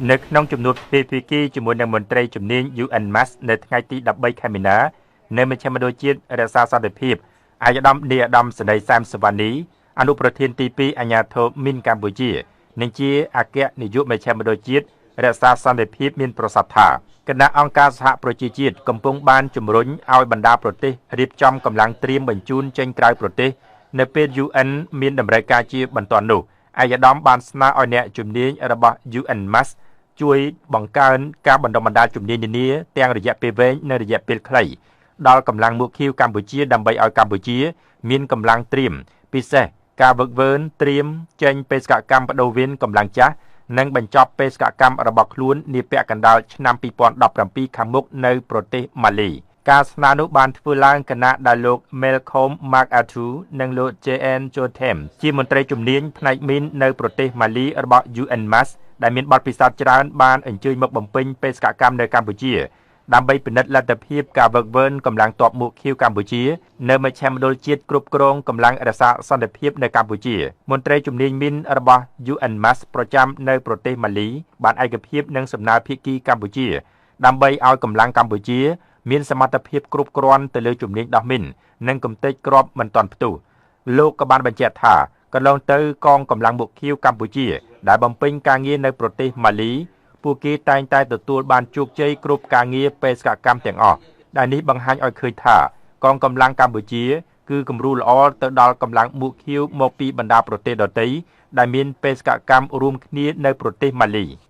នៅក្នុងជំនួបទ្វេភាគីជាមួយនឹងមន្ត្រីជំនាញ UNMAS នៅថ្ងៃទី13ខែមីនា នៅមជ្ឈមណ្ឌលជាតិរក្សាសន្តិភាព ឯកឧត្តមនាយឧត្តមសេនីយ៍សែមសវណ្ណី អនុប្រធានទី2អាជ្ញាធរមីនកម្ពុជា និងជាអគ្គនាយកមជ្ឈមណ្ឌលជាតិរក្សាសន្តិភាព មានប្រសាសន៍ថា គណៈអង្គការសហប្រជាជាតិកំពុងបានជំរុញឲ្យបណ្ដាប្រទេសរៀបចំកម្លាំងត្រៀមបញ្ជូនចេញក្រៅប្រទេស នៅពេល UN មានតម្រូវការជាបន្ទាន់នោះ។ ឯកឧត្តមបានស្នើឲ្យអ្នកជំនាញរបស់ UNMAS ជួយបង្កើនការបណ្ដុះបណ្ដាលជំនាញនានា ទាំងរយៈពេលវែងនិងរយៈពេលខ្លី ដល់កម្លាំងមួកខៀវកម្ពុជា ដើម្បីឲ្យកម្ពុជាមានកម្លាំងត្រៀម ពិសេសការវឹកវើត្រៀមចេញបេសកកម្មបដូវវេនកម្លាំងចាស់ និងបញ្ចប់បេសកកម្មរបស់ខ្លួននាពាក់កណ្ដាលឆ្នាំ2017ខាងមុខនៅប្រទេសម៉ាលី។ ការស្នើនោះបានធ្វើឡើងខណៈដែលលោក Malcolm MacArthur និងលោក JN Jotem ជាមន្ត្រីជំនាញផ្នែកមីននៅប្រទេសម៉ាលីរបស់ UNMAS ដែលមានបទពិសោធន៍ច្រើន បានអញ្ជើញមកបំពេញបេសកកម្មនៅកម្ពុជា ដើម្បីពិនិត្យលទ្ធភាពការវឹកវើកម្លាំងទ័ពមួកខៀវកម្ពុជា នៅមជ្ឈមណ្ឌលជាតិគ្រប់គ្រងកម្លាំងរក្សាសន្តិភាពនៅកម្ពុជា។ មន្ត្រីជំនាញមីនរបស់ UNMAS ប្រចាំនៅប្រទេសម៉ាលី បានឯកភាពនឹងសំណើភាគីកម្ពុជា ដើម្បីឲ្យកម្លាំងកម្ពុជាមានសមត្ថភាពគ្រប់គ្រាន់ទៅលើជំនាញដោះមីន និងកម្ទេចគ្រាប់មិនទាន់ផ្ទុះ។ លោកក៏បានបញ្ជាក់ថា កន្លងទៅកងកម្លាំងមួកខៀវកម្ពុជាដែលបំពេញការងារនៅប្រទេសម៉ាលី ពួកគេតែងតែទទួលបានជោគជ័យគ្រប់ការងារបេសកកម្មទាំងអស់ ដែលនេះបង្ហាញឲ្យឃើញថា កងកម្លាំងកម្ពុជាគឺគំរូល្អទៅដល់កម្លាំងមួកខៀវមកពីបណ្ដាប្រទេសដទៃ ដែលមានបេសកកម្មរួមគ្នានៅប្រទេសម៉ាលី។